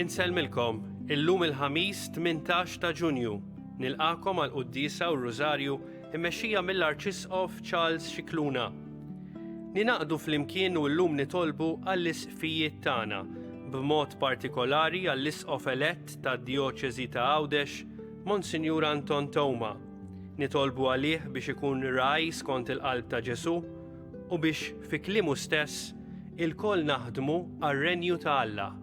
Insellmilkom, illum il-Ħamis 18 ta' Ġunju. Nilqagħkom għall-quddiesa u r-Rużarju mmexxija mill-Arċisqof Charles Scicluna. Ningħaqdu flimkien u llum nitolbu għall-isqfijiet tagħna, b'mod partikolari għall-Isqof elett tad-Djoċesi ta' Għawdex, Monsinjur Anton Teuma. Nitolbu għalih biex ikun ragħaj skont il-qalb ta' Ġesù u biex, fi kliemu stess, ilkoll naħdmu għar-Renju ta' Alla.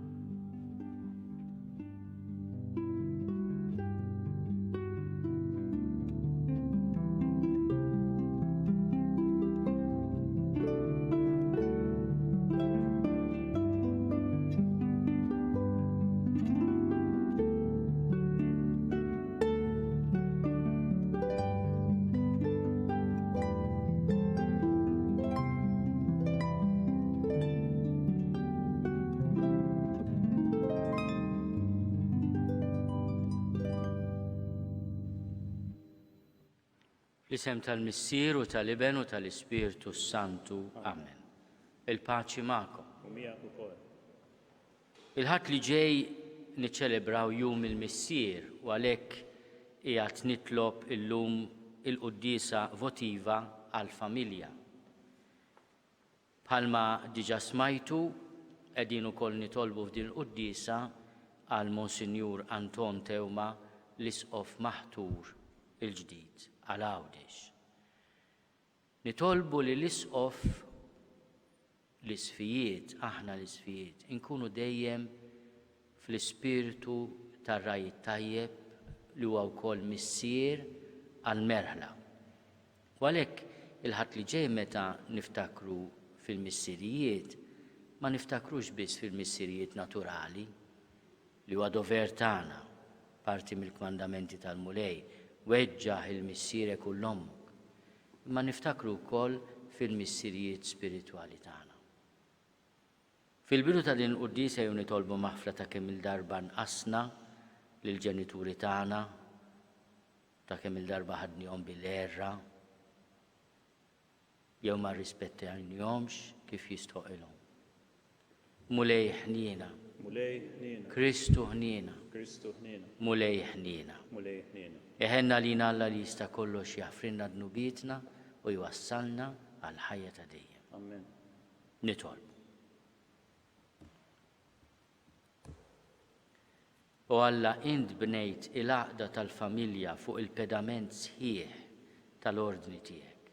Fl-isem tal-Missier u tal-Iben u tal-Ispirtu s-Santu. Amen. Il-paċi magħkom. U miegħek ukoll. Il-Ħadd li ġej niċċelebraw Jum il-Missier u għalhekk qiegħed nitlob illum il-quddiesa votiva għall-familja. Bħalma diġà smajtu, qegħdin ukoll nitolbu f'din il-quddiesa għal Monsinjur Anton Teuma, l-Isqof maħtur il-ġdid għal Għawdex. Nitolbu li l-Isqof, l-Isqfijiet, aħna l-Isqfijiet, inkunu dejjem fl-ispirtu tar-Ragħaj it-Tajjeb li huwa wkoll Missier għall-merħla. U għalhekk il-Ħadd li ġej meta niftakru fil-missirijiet, ma niftakrux biss fil-missirijiet naturali, li huwa dover tagħna, parti mill-kmandamenti tal-Mulej, weġġaħ 'il missierek u 'l ommok. Imma niftakru wkoll fil-missirijiet spiritwali tagħna. Fil-bidu ta' din il-quddiesa jew nitolbu maħfra ta' kemm-il darba nqasna lill-ġenituri tagħna, ta' kemm-il darba ħadnihom bil-għerra, jew ma rrispettajnihomx kif jistħoqilhom. Mulej ħniena. Mulej ħniena. Kristu ħniena. Kristu ħniena. Mulej ħniena. Mulej ħniena. Iħenn għalina Alla li jista' kollox jaħfrilna dnubietna u jwassalna għall-ħajja ta' dejjem. Amen. Nitolbu. O Alla, int bnejt il-għaqda tal-familja fuq il-pedament sħiħ tal-ordni tiegħek.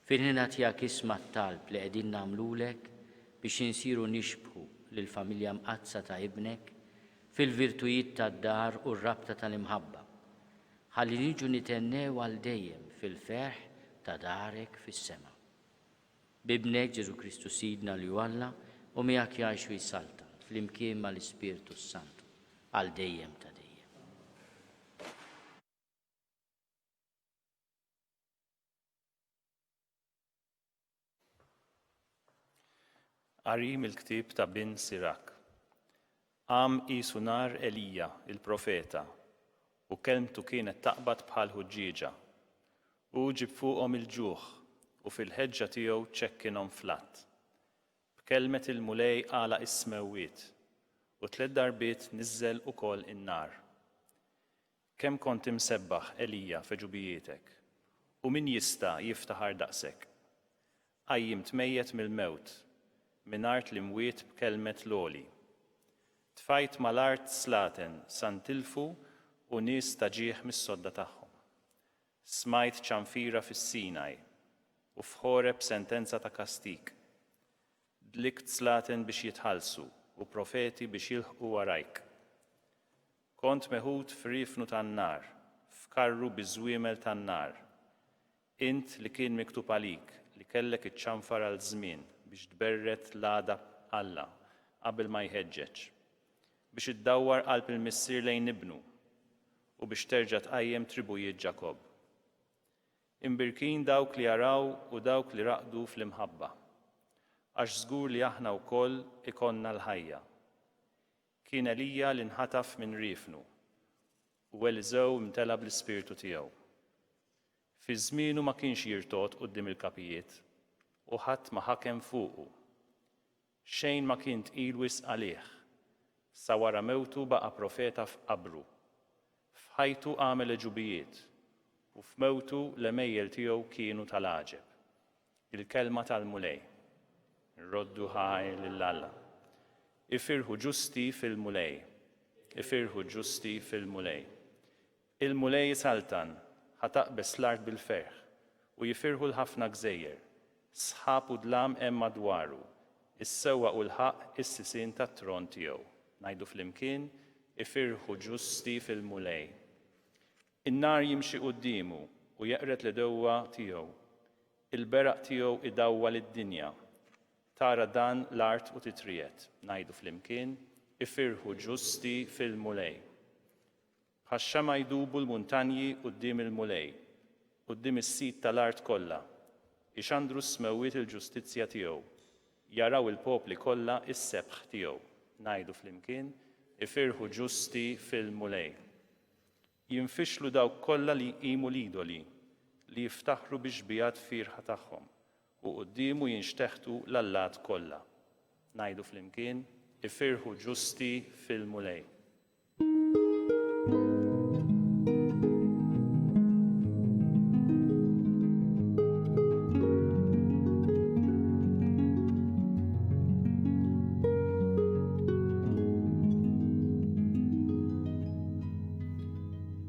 Fil-ħniena tiegħek isma' t-talb li qegħdin nagħmlulek biex insiru nixbħu lill-familja mqaddsa ta' Ibnek fil-virtujiet tad-dar u r-rabta tal-imħabba, ħalli niġu nithennew għal dejjem fil-ferħ ta' darek fis-sema. B'Ibnek, Ġesù Kristu Sidna li hu Alla, u miegħek jgħix u jsaltan, flimkien mal-Ispirtu s-Santu, għal dejjem ta' dejjem. Qari mill-ktieb ta' Bin Sirak. Qam qisu nar Elija, il-profeta, u kelmtu kienet taqbad bħal ħuġġieġa. Hu ġieb fuqhom il-ġuħ, u fil-ħeġġa tiegħu ċekkinhom fl-għadd. B'kelmet il-Mulej għalaq is-smewwiet, u tlett darbiet niżżel ukoll in-nar. Kemm kont imsebbaħ, Elija, f'għeġubijietek! U min jista' jiftaħar daqsek? Qajjimt mejjet mill-mewt, minn art l-imwiet b'kelmet l-Għoli. Tfajt mal-art slaten sa ntilfu u nies ta' ġieħ mis-sodda tagħhom. Smajt ċanfira fis-Sinaj, u f'Ħoreb sentenza ta' kastig. Dlikt slaten biex jitħallsu u profeti biex jilħqu warajk. Kont meħud f'riefnu tan-nar, f'karru bi żwiemel tan-nar. Int li kien miktub għalik li kellek iċċanfar għal żmien biex tberred l-għadab Alla qabel ma jħeġġeġ. Biex iddawwar qalb il-missier lejn ibnu, u biex terġa' tqajjem tribujiet Ġakobb. Imbierkin dawk li jaraw u dawk li raqdu fl-imħabba, għax żgur li aħna wkoll ikollna l-ħajja. Kien Elija li nħataf minn riefnu, u Eliżew imtela bl-ispirtu tiegħu. Fi żmienu ma kienx jirtogħod quddiem il-kapijiet, u ħadd ma ħakem fuqu. Xejn ma kien tqil wisq għalih. Sa wara mewtu baqa' profeta f'qabru. F'ħajtu għamel għeġubijiet, u f'mewtu l-għemejjel tiegħu kienu tal-għaġeb. Il-Kelma tal-Mulej. Nroddu ħaj lil Alla. Ifirħu ġusti fil-Mulej. Ifirħu ġusti fil-Mulej. Il-Mulej isaltan, ħa taqbeż l-art bil-ferħ, u jifirħu l-ħafna gżejjer. Sħab u dlam hemm madwaru, is-sewwa u l-ħaqq is-sisien tat-tron tiegħu. Ngħidu flimkien, Ifirħu ġusti fil-Mulej. In-nar jimxi quddiemu u jeqred l-għedewwa tiegħu. Il-beraq tiegħu idawwal id-dinja. Tara dan l-art u titriegħed. Ngħidu flimkien, Ifirħu ġusti fil-Mulej. Bħax-xemgħa jdubu l-muntanji quddiem il-Mulej, quddiem is-Sid tal-art kollha. Ixandru s-smewwiet il-ġustizzja tiegħu, jaraw il-popli kollha s-sebħ tiegħu. Ngħidu flimkien, Ifirħu ġusti fil-Mulej. Jinfixlu dawk kollha li jqimu l-idoli, li jiftaħru bix-xbiehat fierħa tagħhom, u quddiemu jinxteħtu l-allat kollha. Ngħidu flimkien, Ifirħu ġusti fil-Mulej.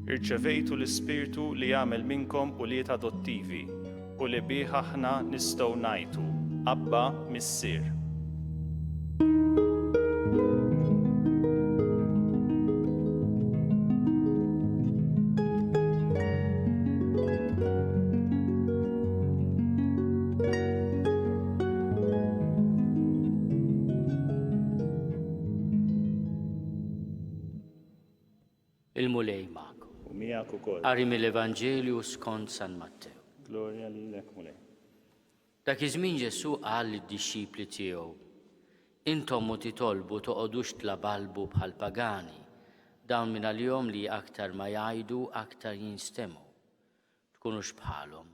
Irċevejtu l-Ispirtu li jagħmel minnkom ulied adottivi u li bih aħna nistgħu ngħajtu, Abba, Missier. Il-Mulej magħkom. U miegħek ukoll. Qari mill-Evanġelju skont San Mattew. Glorja lilek, Mulej. Dak iż-żmien Ġesù qal lid-dixxipli tiegħu, Intom u titolbu toqogħdux tlabalbu bħall-pagani, dawn mingħalihom li aktar ma jgħidu aktar jinstemgħu. Tkunux bħalhom,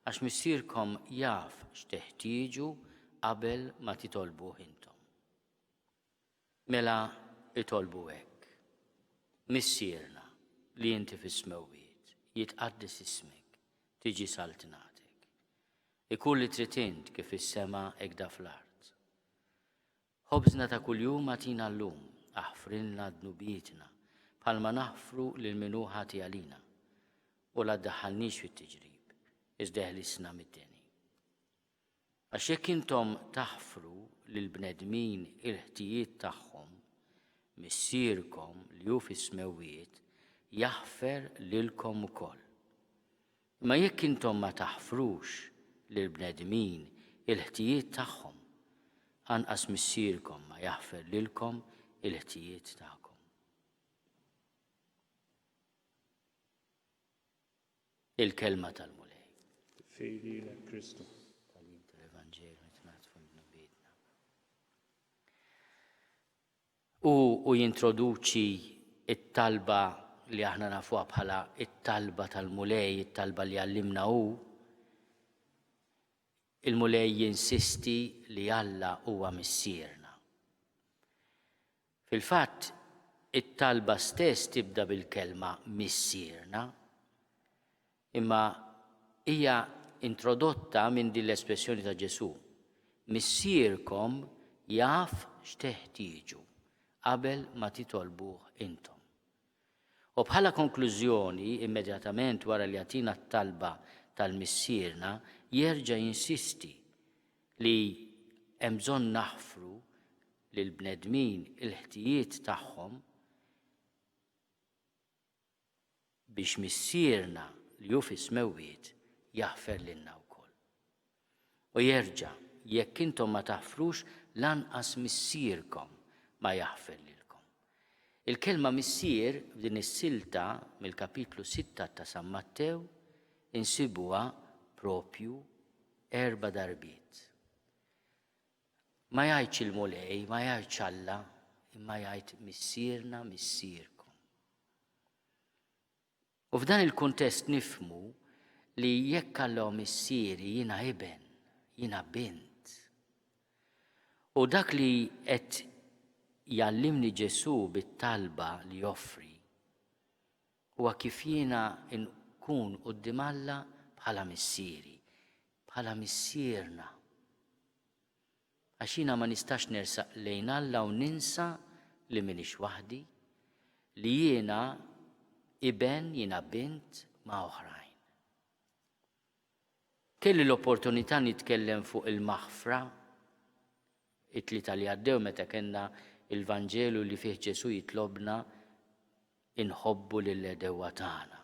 għax Missierkom jaf x'teħtieġu qabel ma titolbuh intom. Mela itolbu hekk, Missierna li inti fis-smewwiet, jitqaddes ismek, tiġi saltnatek. Ikun li trid int kif fis-sema hekk da fl-art. Ħobżna ta' kuljum agħtina llum, aħfrilna dnubietna, bħalma naħfru lil min hu ħati għalina. U la ddaħħalniex fit-tiġrib, iżda eħlisna mid-deni. Għax jekk intom taħfru lill-bnedmin il-ħtijiet tagħhom, Missierkom li hu fis-smewwiet jaħfer lilkom ukoll. Imma jekk intom ma taħfrux lill-bnedmin il-ħtijiet tagħhom, anqas Missierkom ma jaħfer lilkom il-ħtijiet tagħkom. Il-kelma tal-Mulej. Tifħir lilek, Kristu. Tagħlim tal-Evanġelju nitnatfu dnubietna. U u jintroduċi it-talba li aħna nafuha bħala it-talba tal-Mulej, it-talba li għallimna hu, il-Mulej jinsisti li Alla huwa missierna. Fil-fatt, it-talba stess tibda bil-kelma Missierna, imma hija introdotta minn din l-espressjoni ta' Ġesù, Missierkom jaf x'teħtieġu qabel ma titolbuh intom. U bħala konklużjoni, immedjatament wara li jagħtina t-talba tal-Missierna, jerġa' jinsisti li hemm bżonn naħfru lill-bnedmin il-ħtijiet tagħhom biex Missierna li hu fis-smewwiet jaħfer lilna wkoll. U jerġa', jekk intom ma taħfrux, lanqas Missierkom ma jaħfer lilkom. Il-kelma missier f'din is-silta mill-kapitlu 6 ta' San Mattew insibuha propju erba' darbiet. Ma jgħidx il-Mulej, ma jgħidx Alla, imma jgħid Missierna, Missierkom. U f'dan il-kuntest nifhmu li jekk Alla hu missieri jiena iben, jiena bint. U dak li qed. jgħallimni Ġesù bit-talba li joffri huwa kif jiena nkun quddiem Alla bħala missieri, bħala missierna. Għax jiena ma nistax nersaq lejn Alla u ninsa li m'iniex waħdi, li jiena iben, jiena bint ma' oħrajn. Kelli l-opportunità nitkellem fuq il-maħfra it-Tlieta li għaddew meta kellna il-Vanġelu li fih Ġesù jitlobna inħobbu lill-għedewwa tagħna.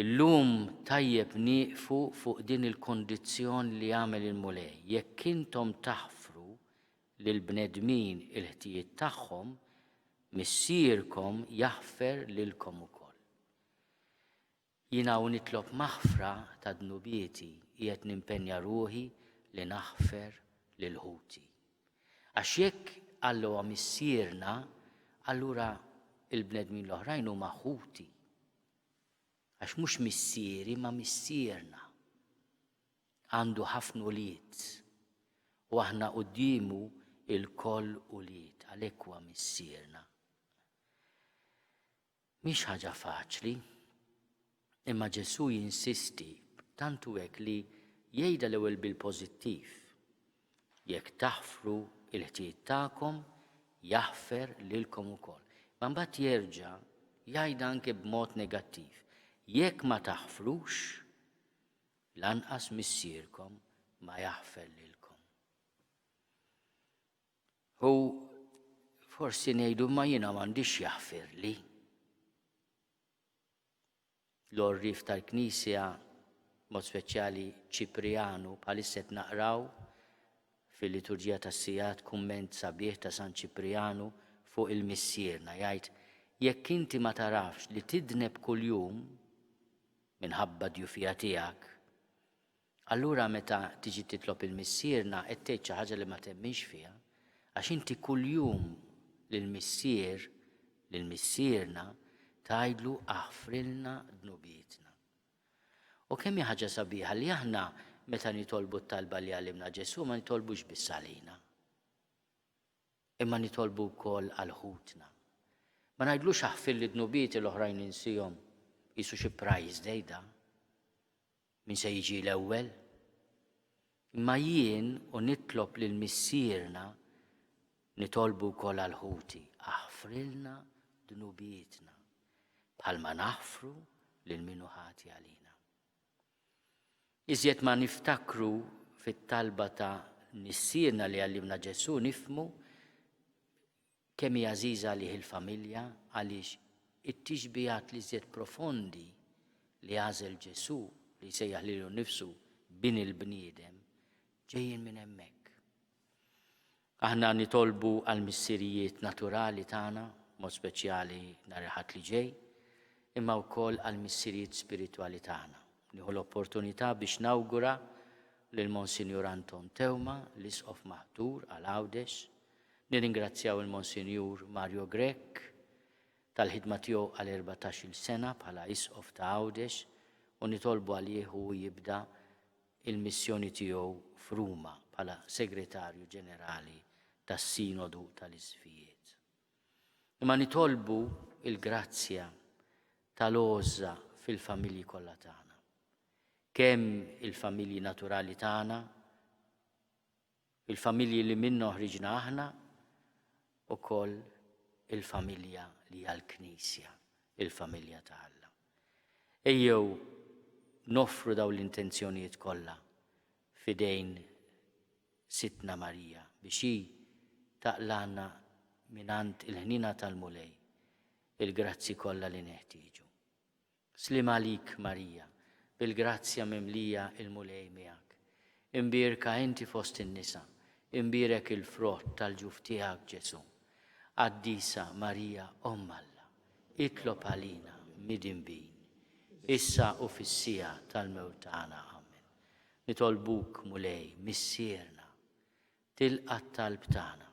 Illum tajjeb nieqfu fuq din il-kondizzjon li għamel il-Mulej. Jekk intom taħfru lill-bnedmin il-ħtijiet tagħhom, Missierkom jaħfer lilkom ukoll. Jiena u nitlob maħfra ta' dnubieti qiegħed nimpenja ruħi li naħfer lil ħuti. Għax jekk Alla huwa Missierna, allura il-bnedmin l-oħrajn huma ħuti. Għax mhux missieri ma missierna. Għandu ħafna ulied. U aħna quddiemu ilkoll ulied, għalhekk huwa missierna. Mhix ħaġa faċli, imma Ġesù jinsisti tant hu hekk li jgħidha l-ewwel bil-pożittiv. Jekk taħfru il-ħtijiet tagħkom, jaħfer lilkom ukoll. Ma mbagħad jerġa' jgħidha anke b'mod negattiv. Jekk ma taħfrux, lanqas missierkom ma jaħfer lilkom. U forsi ngħidu ma jiena m'għandix jaħfirli. L-għorrief tal-Knisja, mod speċjali Ċiprijanu, bħalissa qed naqraw fil-liturġija tas-sigħat kumment sabiħ ta' San Ċiprijanu fuq il-Missierna jgħid jekk inti ma tarafx li tidneb kuljum minħabba djufija tiegħek, Allura meta tiġi titlob il-Missierna qed tgħid xi ħaġa li ma temminx fiha, għax inti kuljum lill-Missier, lil Missierna, tgħidlu aħfrilna dnubietna. U kemm hi ħaġa sabiħa li aħna meta nitolbu t-talba li għallimna Ġesù ma nitolbux biss għalina. Imma nitolbu wkoll għal ħutna. Ma ngħidlux aħfirli dnubieti l-oħrajn insihom qisu xi prize day da. Min se jiġi l-ewwel? Imma jien u nitlob lil Missierna nitolbu wkoll għal ħuti, aħfrilna dnubietna bħalma naħfru lil min hu ħati għalina. Iżjed ma niftakru fit-talba ta' Missierna li għallimna Ġesù nifhmu Kemm hi għażiża għalih il-familja għaliex it-tixbihat l-iżjed profondi li għażel Ġesù, li jsejjaħ lilu nnifsu Bin il-bniedem, ġejjin minn hemmhekk. Aħna nitolbu għall-missirijiet naturali tagħna, mod speċjali nhar il-Ħadd li ġej, imma wkoll għall-missirijiet spiritwali tagħna. Nieħu l-opportunità biex nawgura lil Monsinjur Anton Teuma, l-Isqof maħtur għal Għawdex, Nirringrazzjaw il-Monsinjur Mario Grech tal-ħidma tiegħu għal 14-il sena bħala Isqof ta' Għawdex u nitolbu għalih hu jibda il-missjoni tiegħu f'Ruma bħala Segretarju Ġenerali tas-Sinodu tal-Isqfijiet. Imma nitolbu il-grazzja tal-għożża fil-familji kollha tagħna. Kemm il-familji naturali tagħna, Il-familji li minnhom ħriġna aħna, ukoll il-familja li hija l-Knisja, il-familja ta' Alla. Ejjew noffru dawn l-intenzjonijiet kollha f'idejn Sidtna Marija biex hi taqlagħna mingħand il-ħniena tal-Mulej il-grazzi kollha li neħtieġu. Sliem għalik Marija, bil-grazzja mimlija il-Mulej miegħek. Imbierka inti fost in-nisa, imbierek il-frott tal-ġuf tiegħek Ġesù. Qaddisa Marija Omm Alla, itlob għalina midinbin, issa u fis-siegħa tal-mewt tagħna. Amen. Nitolbuk Mulej, Missierna, tilqa' t-talb tagħna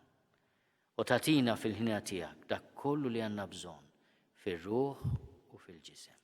u tagħtina fil-ħniena tiegħek dak kollu li għandna bżonn fir-ruħ u fil-ġisem.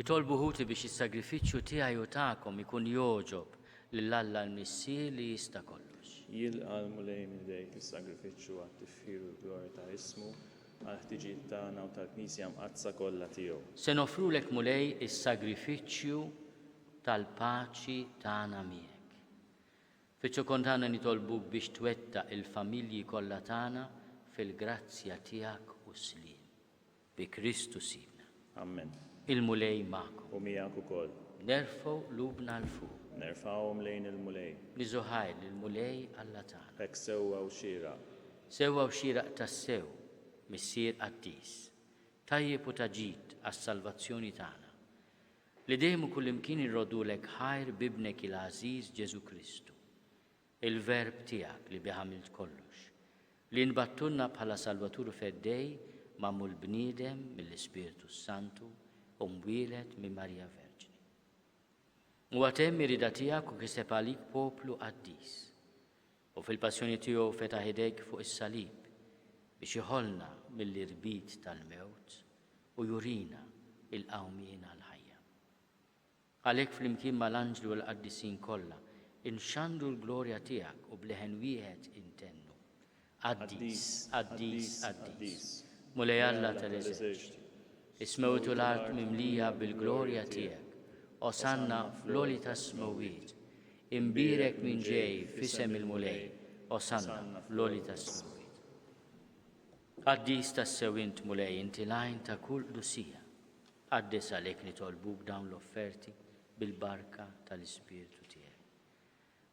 Itolbu ħuti biex is-sagrifiċċju tiegħi u tagħkom ikun jogħġob lil Alla l-Missier li jista' kollox. Jilqa' l-Mulej minn idejk is-sagrifiċċju għat-tifħir u l-glorja ta' ismu, għall-ħtiġijiet tagħna u tal-Knisja Mqaddsa kollha tiegħu. Se noffrulek Mulej is-sagrifiċċju tal-paċi tagħna miegħek. Fiċ-ċokon tagħna nitolbuk biex twettaq il-familji kollha tagħna fil-grazzja tiegħek u s-sliem. Bi Kristu Sidna. Ammen. Il-Mulej magħkom. U miegħek ukoll. Nerfgħu qlubna 'l fuq. Nerfgħuhom lejn il-Mulej. Niżu ħajr lill-Mulej Alla tagħna. Hekk sewwa u xieraq. Sewwa u xieraq tassew, Missier qaddis, tajjeb u ta' ġid għas-salvazzjoni tagħna, li dejjem u kullimkien inroddulek ħajr b'Ibnek il-għażiż Ġesù Kristu, Il-Verb tiegħek li bih għamilt kollox, li nbagħttulna bħala Salvatur u Feddej magħmul bniedem mill-Ispirtu s-Santu u mwieled minn Marija Verġni. Huwa temm ir-rieda tiegħek u kiseb għalik poplu qaddis. U fil-passjoni tiegħu fetaħ idejk fuq is-salib biex iħollna mill-irbit tal-mewt u jurina il-qawmien għall-ħajja. Għalhekk flimkien mal-anġli u l-qaddisin kollha, inxandru l-glorja tiegħek u b'leħen wieħed intennu, Qaddis, qaddis, qaddis, Mulej Alla tal-eżerċti. Is-smewwiet u l-art mimlija bil-glorja tiegħek. Osanna fl-għoli tas-smewwiet. Imbierek min ġej f'isem il-Mulej, Osanna fl-għoli tas-smewwiet. Qaddis tassew int, Mulej, inti l-għajn ta' kull qdusija. Qaddes għalhekk nitolbuk dawn l-offerti bil-barka tal-Ispirtu tiegħek,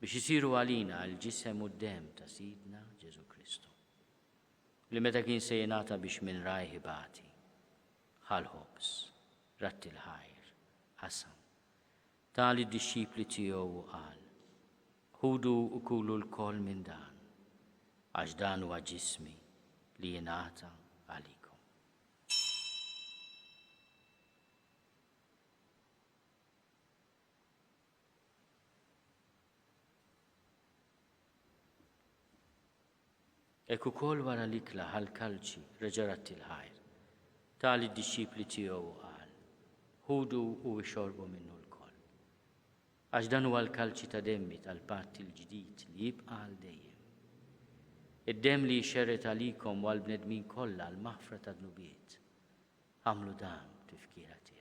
biex isiru għalina l-ġisem u d-demm ta' Sidna Ġesù Kristu, li meta kien se jingħata biex minn rajh ibati, ħa l-ħobż, radd il-ħajr, qasam, ta lid-dixxipli tiegħu u qal, Ħudu u kulu lkoll minn dan, għax dan huwa ġismi li jingħata għalikom. Hekk ukoll wara l-ikla ħa l-kalċi, reġa' radd il-ħajr, ta lid-dixxipli tiegħu u qal, Ħudu u ixorbu minnu lkoll. Għax dan huwa l-kalċi ta' demmi tal-patt il-ġdid li jibqa' għal dejjem. Id-demm li jixxerred għalikom u għall-bnedmin kollha għall-maħfra tad-dnubiet. Agħmlu dan b'tifkira tiegħi.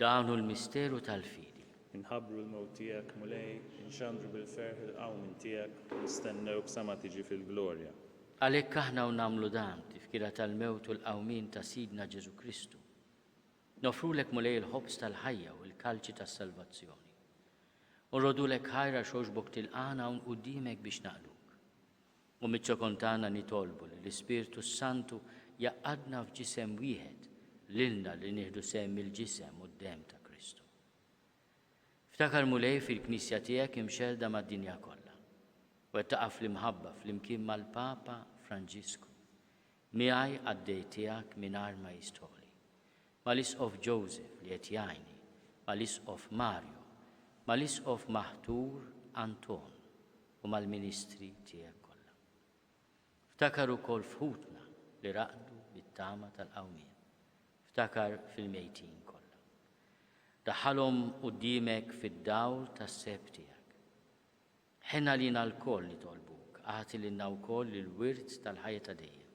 Dan hu l-misteru tal-fidi. Inħabbru l-mewt tiegħek, Mulej, inxandru bil-ferħ il-qawmien tiegħek, u nistennewk sa ma tiġi fil-glorja. Għalhekk aħna u nagħmlu dan, tifkira tal-mewt u l-qawmien ta' Sidna Ġesù Kristu, noffrulek, Mulej, il-ħobż tal-ħajja u l-kalċi tas-salvazzjoni. U nroddulek ħajr għax għoġbok tilqagħna hawn quddiemek biex naqduk. U miċ-ċokon tagħna nitolbu li l-Ispirtu s-Santu jgħaqqadna f'ġisem wieħed lilna li nieħdu sehem mill-ġisem u d-demm ta' Kristu. Ftakar Mulej fil-Knisja tiegħek imxerrda mad-dinja kollha, u wettaqha fl-imħabba flimkien mal-Papa Franġisku, miegħi qaddej tiegħek mingħajr ma jistħoli, mal-Isqof Joseph li qed jgħinni, mal-Isqof Mario, mal-Isqof maħtur Anton u mal-ministri tiegħek kollha. Ftakar ukoll f'ħutna li raqdu bit-tama tal-qawmien. Ftakar fil-mejtin kollha. Daħħalhom quddiemek fid-dawl tas-sebħ tiegħek. Ħenn għalina lkoll nitolbuk, agħti lilna wkoll il-wirt tal-ħajja ta' dejjem.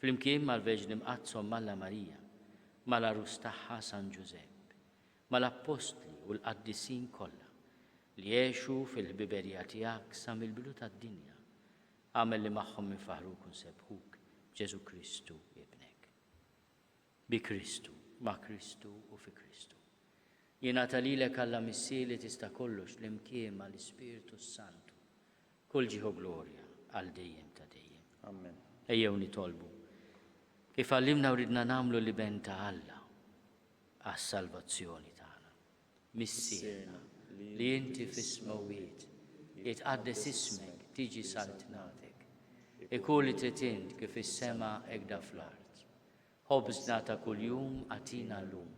Flimkien mal-Verġni Mqaddsa Omm Alla Marija, mal-Għarus tagħha San Ġużepp, mal-Appostli u l-qaddisin kollha, li għexu fil-ħbiberija tiegħek sa mill-bidu tad-dinja, agħmel li magħhom infaħħruk u nsebbħuk b'Ġesù Kristu Ibnek. Bi Kristu, ma' Kristu u fi Kristu. Jingħata lilek Alla Missier li tista' kollox flimkien mal-Ispirtu s-Santu, kull ġieħ u glorja għal dejjem ta' dejjem. Amen. Ejjew nitolbu. Kif għallimna u ridna nagħmlu l-Iben ta' Alla għas-salvazzjoni tagħna. Missierna, li inti fis-smewwiet, jitqaddes ismek, tiġi saltnatek. Ikun li trid int kif fis-sema hekk da fl-art. Ħobżna ta' kuljum agħtina llum.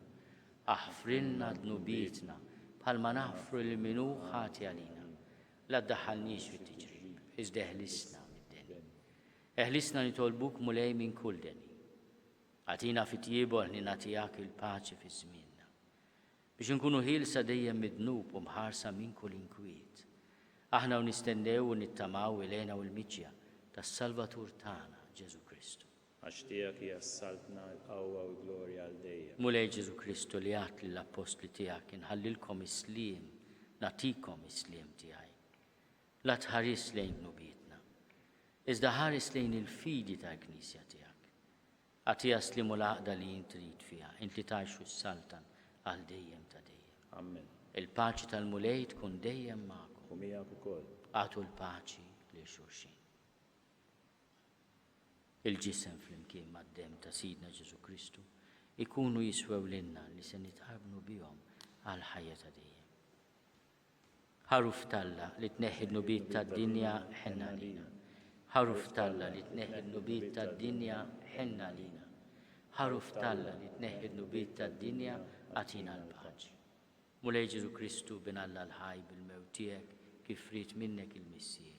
Aħfrilna dnubietna bħalma naħfru lil min hu ħati għalina. La ddaħħalniex fit-tiġrib. Iżda eħlisna mid-deni. Eħlisna nitolbuk Mulej minn kull deni. Agħtina fit-tjieba u l-ħniena tiegħek il-paċi fi żmienna. Biex inkunu ħielsa dejjem mid-dnub u mħarsa minn kull inkwiet. Aħna u nistennew u nittamaw il-hena u l-miġja tas-Salvatur tagħna, Ġesù Kristu. Għax tiegħek hija s-saltna, il-qawwa u l-glorja għal dejjem. Mulej Ġesù Kristu li għedt lill-appostli tiegħek inħallilkom is-sliem, nagħtikom is-sliem tiegħi. La tħarisx lejn dnubietna, iżda ħares lejn il-fidi tal-Knisja tiegħek. Agħtiha s-sliem u l-għaqda li int trid fiha, int li tgħix u ssaltan għal dejjem ta' dejjem. Ammen. Il-paċi tal-Mulej tkun dejjem magħkom. U miegħek ukoll. Agħtu l-paċi lil xulxin. Il-ġisem flimkien mad-demm ta' Sidna Ġesù Kristu jkunu jiswew lilna li se nitqarbnu bihom għall-ħajja ta' dejjem. Ħaruf t'Alla li tneħħi d-dnubiet tad-dinja, ħenn għalina. Ħaruf t'Alla li tneħħi d-dnubiet tad-dinja, ħenn għalina. Ħaruf t'Alla li tneħħi d-dnubiet tad-dinja, agħtina l-paċi. Mulej Ġesù Kristu, Bin Alla l-ħaj, bil-mewt tiegħek kif ried minnek il-Missier,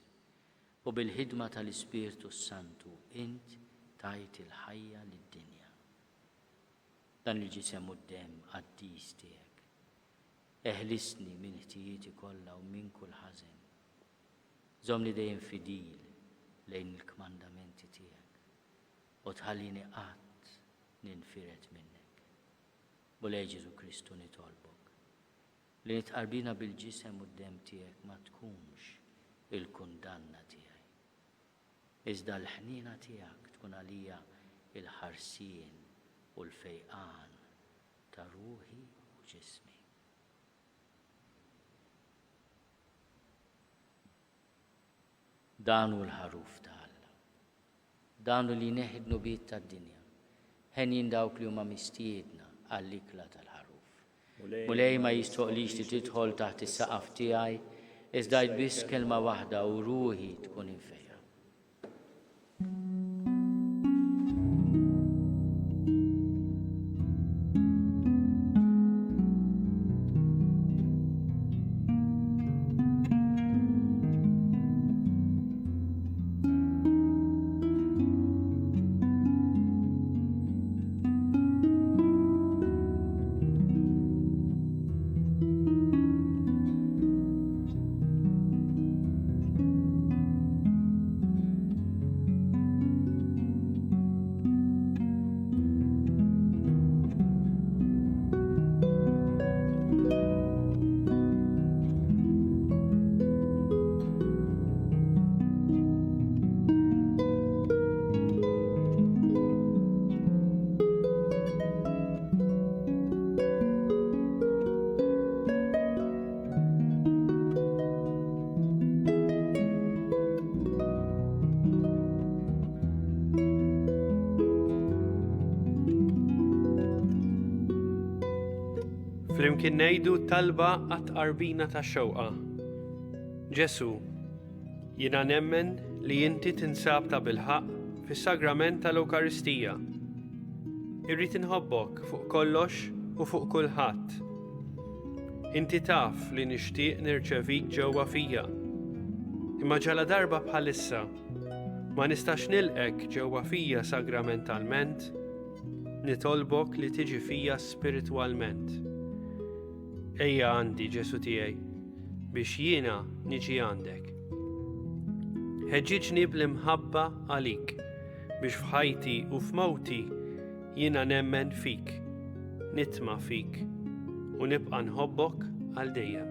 u bil-ħidma tal-Ispirtu s-Santu int tajt il-ħajja lid-dinja. Dan il-ġisem u d-demm qaddis tiegħek. Eħlisni minn ħtijieti kollha u minn kull ħażen. Żommni dejjem fidil lejn il-kmandamenti tiegħek u tħallini qatt ninfired minnek. Mulej Ġesù Kristu nitolbok li nitqarbina bil-ġisem u d-demm tiegħek ma tkunx il-kundanna tiegħi. Iżda l-ħniena tiegħek tkun għalija l-ħarsien u l-fejqan ta' ruħi u ġismi. Dan hu l-Ħaruf ta' Alla. Dan hu li jneħħi d-dnubiet tad-dinja. Henjin dawk li huma mistiedna għall-ikla tal-Ħaruf. Mulej ma jistħoqlix li tidħol taħt is-saqaf tiegħi, iżda għid biss kelma waħda u ruħi tkun imfejqa. Flimkien ngħidu talba għat-tqarbina tax-xewqa. Ġesù, jiena nemmen li inti tinsab tabilħaqq fis-sagrament tal-Ewkaristija. Irrid inħobbok fuq kollox u fuq kulħadd. Inti taf li nixtieq nirċevik ġewwa fija. Imma ġaladarba bħalissa ma nistax nilqek ġewwa fija sagramentalment, nitolbok li tiġi fija spiritwalment. Ejja għandi Ġesù tiegħi biex jiena niġi għandek. Ħeġġiġni bl-imħabba għalik biex f'ħajti u f'mewti jiena nemmen fik, nitma' fik u nibqa' nħobbok għal dejjem.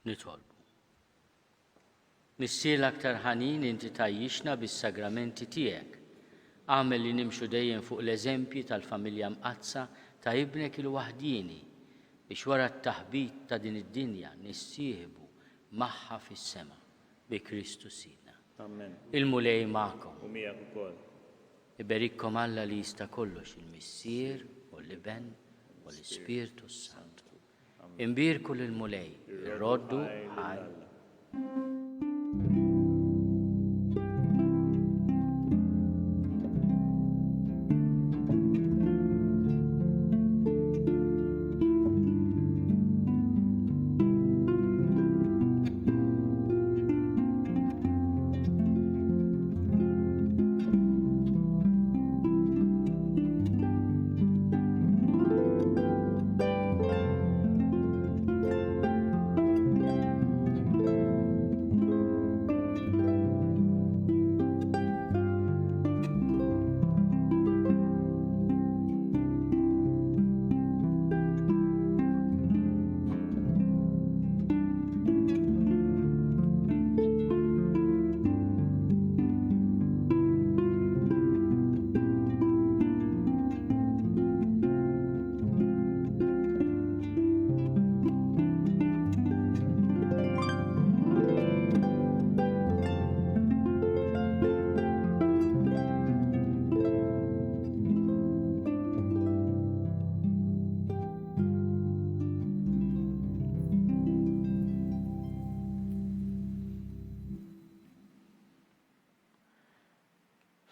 Nitolbu. Missier l-aktar ħanin inti tgħajjixna bis-sagramenti tiegħek. Agħmel li nimxu dejjem fuq l-eżempji tal-familja mqaddsa ta' Ibnek il-waħdieni biex wara t-taħbit ta' din id-dinja nissieħbu magħha fis-sema bi Kristu Sidna. Amen. Il-Mulej magħkom. U miegħek ukoll. Iberikkom Alla li jista' kollox, il-Missier u l-Iben u l-Ispirtu s-Santu. Imbierku lill-Mulej, irroddu ħajr.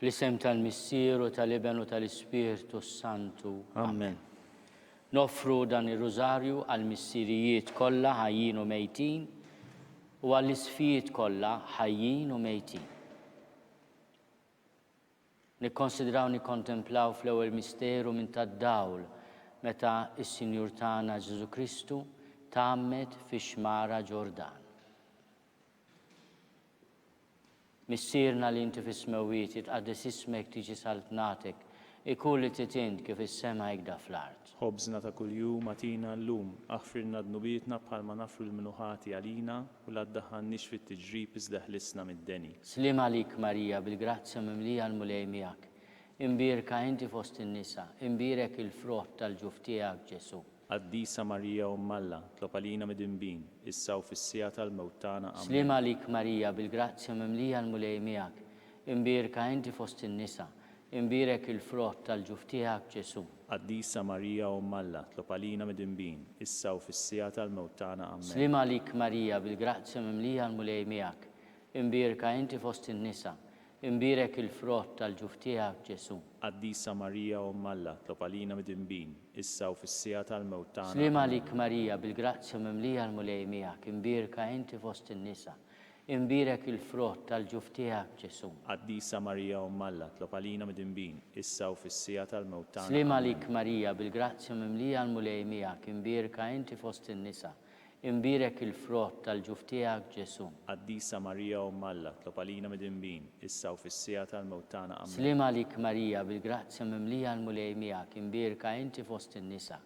Fl-isem tal-Missier u tal-Iben u tal-Ispirtu s-Santu. Amen. Noffru dan ir-rużarju għall-missirijiet kollha ħajjin u mejtin u għall-isfijiet kollha ħajjin u mejtin. Nikkonsidraw nikkontemplaw fl-ewwel misteru minn tad-dawl meta s-Sinjur tagħna Ġesù Kristu tgħammed fix-xmara Ġordan. Missierna li inti fis-smewwiet, jitqaddes ismek, tiġi saltnatek, ikun li trid int kif fis-sema hekda fl-art. Ħobżna ta' kuljum agħtina llum, aħfrilna dnubietna bħalma nafru lil min hu ħati għalina, u la ddaħħalniex fit-tiġrib iżda ħlisna mid-deni. Sliem għalik Marija, bil-grazzja mimlija l-Mulej miegħek. Imbierka inti fost in-nisa, imbierek il-frott tal-ġuf tiegħek Ġesù. Qaddisa Marija Omm Alla, tlob għalina midinbin, issa u fis-siegħa tal-mewt tagħna. Ammen. Sliem għalik Marija, bil-grazzja mimlija l-Mulej miegħek, imbierka inti fost in-nisa, imbierek il-frott tal-ġuf tiegħek Ġesù. Qaddisa Marija Omm Alla, tlob għalina midinbin, issa u fis-siegħa tal-mewt tagħna. Ammen. Sliem għalik Marija, bil-grazzja mimlija l-Mulej miegħek, imbierka inti fost in-nisa, imbierek il-frott tal-ġuf tiegħek Ġesù. Qaddisa Marija Omm Alla, tlob għalina midinbin, issa u fis-siegħa tal-mewt tagħna. Sliem Ammen. għalik Marija, bil-grazzja mimlija l-Mulej miegħek, imbierka inti fost in-nisa, imbierek il-frott tal-ġuf tiegħek Ġesù. Qaddisa Marija Omm Alla, tlob għalina midinbin, issa u fis-siegħa tal-mewt tagħna. Sliem Ammen. għalik Marija, bil-grazzja mimlija l-Mulej miegħek, imbierka inti fost in-nisa, imbierek il-frott tal-ġuf tiegħek Ġesù. Qaddisa Marija Omm Alla, tlob għalina midinbin, issa u fis-siegħa tal-mewt tagħna. Ammen. Sliem għalik Marija, bil-grazzja mimlija l-Mulej miegħek, imbierka inti fost in-nisa,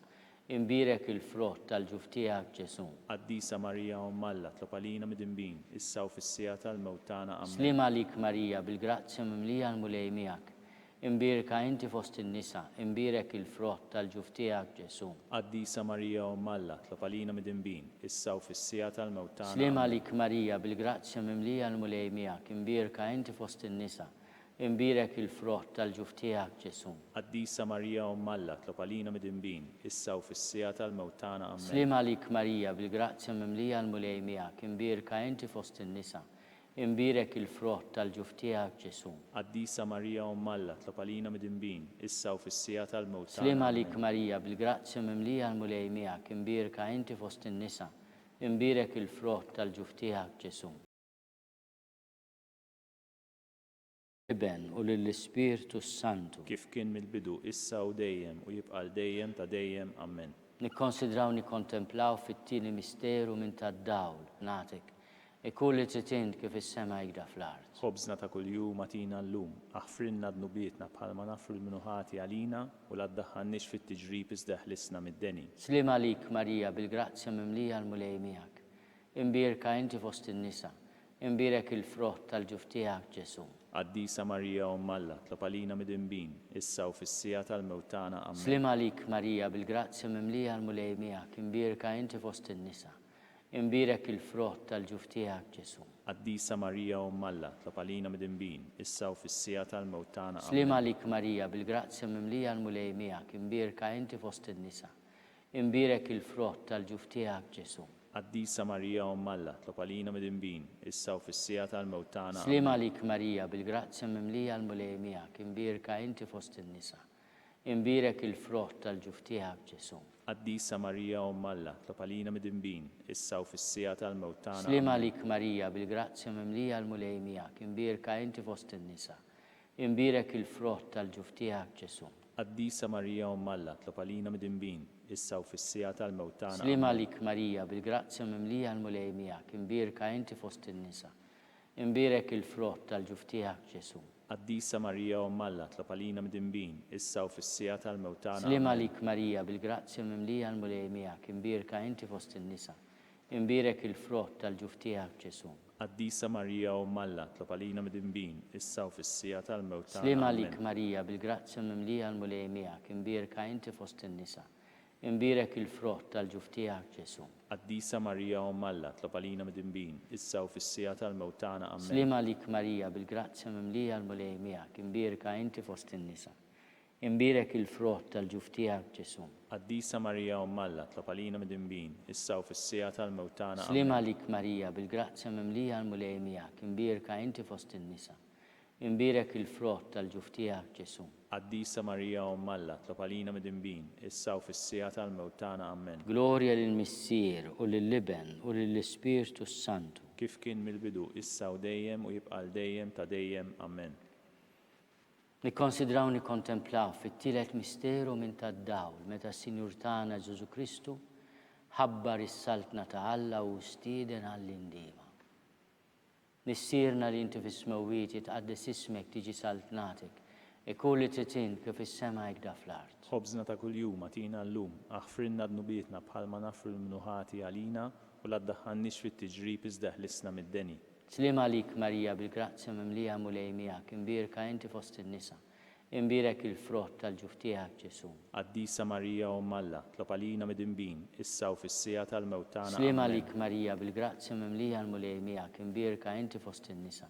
imbierek il-frott tal-ġuf tiegħek Ġesù. Qaddisa Marija Omm Alla, tlob għalina midinbin, issa u fis-siegħa tal-mewt tagħna. Ammen. Sliem għalik Marija, bil-grazzja mimlija l-Mulej miegħek, imbierka inti fost in-nisa, imbierek il-frott tal-ġuf tiegħek Ġesù. Qaddisa Marija Omm Alla, tlob għalina midinbin, issa u fis-siegħa tal-mewt tagħna. Sliem Ammen. għalik Marija, bil-grazzja mimlija l-Mulej miegħek, imbierka inti fost in-nisa, imbierek il-frott tal-ġuf tiegħek Ġesù. Qaddisa Marija Omm Alla, tlob għalina midinbin, issa u fis-siegħa tal-mewt tagħna. Ammen. Sliem għalik Marija, bil-grazzja mimlija l-Mulej miegħek, imbierka inti fost in-nisa, imbierek il-frott tal-ġuf tiegħek Ġesù. Qaddisa Marija Omm Alla, tlob għalina midinbin, issa u fis-siegħa tal-mewt tagħna. Sliem għalik Ammen. Marija, bil-grazzja mimlija l-Mulej miegħek, imbierka inti fost in-nisa, imbierek il-frott tal-ġuf tiegħek Ġesù. Iben u lill-Ispirtu s-Santu. Kif kien mill-bidu, issa u dejjem, u jibqa' għal dejjem ta' dejjem. Ammen. Nikkonsidraw nikkontemplaw fit-tieni misteru minn tad-dawl nagħtek, ikun li trid int kif is-sema hekda fl-art. Ħobżna ta' kuljum agħtina llum, aħfrilna dnubietna bħalma nafru lil min hu ħati għalina, u la ddaħħalniex fit-tiġrib iżda ħlisna mid-deni. Sliem għalik Marija, bil-grazzja mimlija l-Mulej miegħek. Imbierka inti fost in-nisa, imbierek il-frott tal-ġuf tiegħek, Ġesù. Qaddisa Marija Omm Alla, tlob għalina midinbin, issa u fis-siegħa tal-mewt tagħna. Ammen. Sliem għalik Marija, bil-grazzja mimlija l-Mulej miegħek, imbierka inti fost in-nisa, imbierek il-frott tal-ġuf tiegħek, Ġesù. Qaddisa Marija Omm Alla, tlob għalina midinbin, issa u fis-siegħa tal-mewt tagħna. Ammen. Sliem għalik Marija, bil-grazzja mimlija l-Mulej miegħek, imbierka inti fost in-nisa, Imbierek il-frott tal-ġuf tiegħek, Ġesù. Qaddisa Marija Omm Alla, tlob għalina midinbin, issa u fis-siegħa tal-mewt tagħna. Sliem Ammen. għalik Marija, bil-grazzja mimlija l-Mulej miegħek, imbierka inti fost in-nisa. Imbierek il-frott tal-ġuf tiegħek, Ġesù. Qaddisa Marija Omm Alla, tlob għalina midinbin, issa u fis-siegħa tal-mewt tagħna. Sliem Ammen. għalik Marija, bil-grazzja mimlija l-Mulej miegħek, imbierka inti fost in-nisa. Imbierek il-frott tal-ġuf tiegħek, Ġesù. Qaddisa Marija Omm Alla, tlob għalina midinbin, issa u fis-siegħa tal-mewt tagħna. Sliem Ammen. għalik Marija, bil-grazzja mimlija l-Mulej miegħek, imbierka inti fost in-nisa. Imbierek il-frott tal-ġuf tiegħek, Ġesù. Qaddisa Marija Omm Alla, tlob għalina midinbin, issa u fis-siegħa tal-mewt tagħna. Sliem Ammen. għalik Marija, bil-grazzja mimlija l-Mulej miegħek, imbierka inti fost in-nisa. Imbierek il-frott tal-ġuf tiegħek, Ġesù. Qaddisa Marija Omm Alla, tlob għalina midinbin, issa u fis-siegħa tal-mewt tagħna. Sliem għalik Ammen. Marija, bil-grazzja mimlija l-Mulej miegħek, imbierka inti fost in-nisa. Imbierek il-frott tal-ġuf tiegħek, Ġesù. Qaddisa Marija Omm Alla, tlob għalina midinbin, issa u fis-siegħa tal-mewt tagħna. Ammen. Sliem għalik Marija, bil-grazzja mimlija l-Mulej miegħek, imbierka inti fost in-nisa. Imbierek il-frott tal-ġuf tiegħek, Ġesù. Qaddisa Marija Omm Alla, tlob għalina midinbin, issa u fis-siegħa tal-mewt tagħna. Sliem Ammen. għalik Marija, bil-grazzja mimlija l-Mulej miegħek, imbierka inti fost in-nisa. Imbierek il-frott tal-ġuf tiegħek, Ġesù. Qaddisa Marija Omm Alla, tlob għalina midinbin, issa u fis-siegħa tal-mewt tagħna. Ammen. Glorja lill-Missier, u lill-Iben, u lill-Ispirtu s-Santu. Kif kien mill-bidu, issa u dejjem, u jibqa' għal dejjem ta' dejjem. Ammen. Nikkonsidraw nikkontemplaw fit-tielet misteru minn tad-dawl meta s-Sinjur tagħna Ġesù Kristu ħabbar is-Saltna ta' Alla u stieden għall-indiema. Missierna li inti fis-smewwiet jitqaddes ismek tiġi saltnatek, ikun li trid int kif fis-sema hekk da fl-art. Ħobżna ta' kuljum agħtina llum, aħfrilna dnubietna bħalma naħfru lil min hu ħati għalina, u la ddaħħalniex fit-tiġrib iżda eħlisna mid-deni. Sliem għalik Marija bil-grazzja mimlija Mulej miegħek, imbierka inti fost in-nisa, imbierek il-frott tal-ġuf tiegħek Ġesù. Qaddisa Marija Omm Alla, tlob għalina midinbin, issa u fis-siegħa tal-mewt tagħna. Sliem Ammen. għalik Marija bil-grazzja mimlija l-Mulej miegħek, imbierka inti fost in-nisa,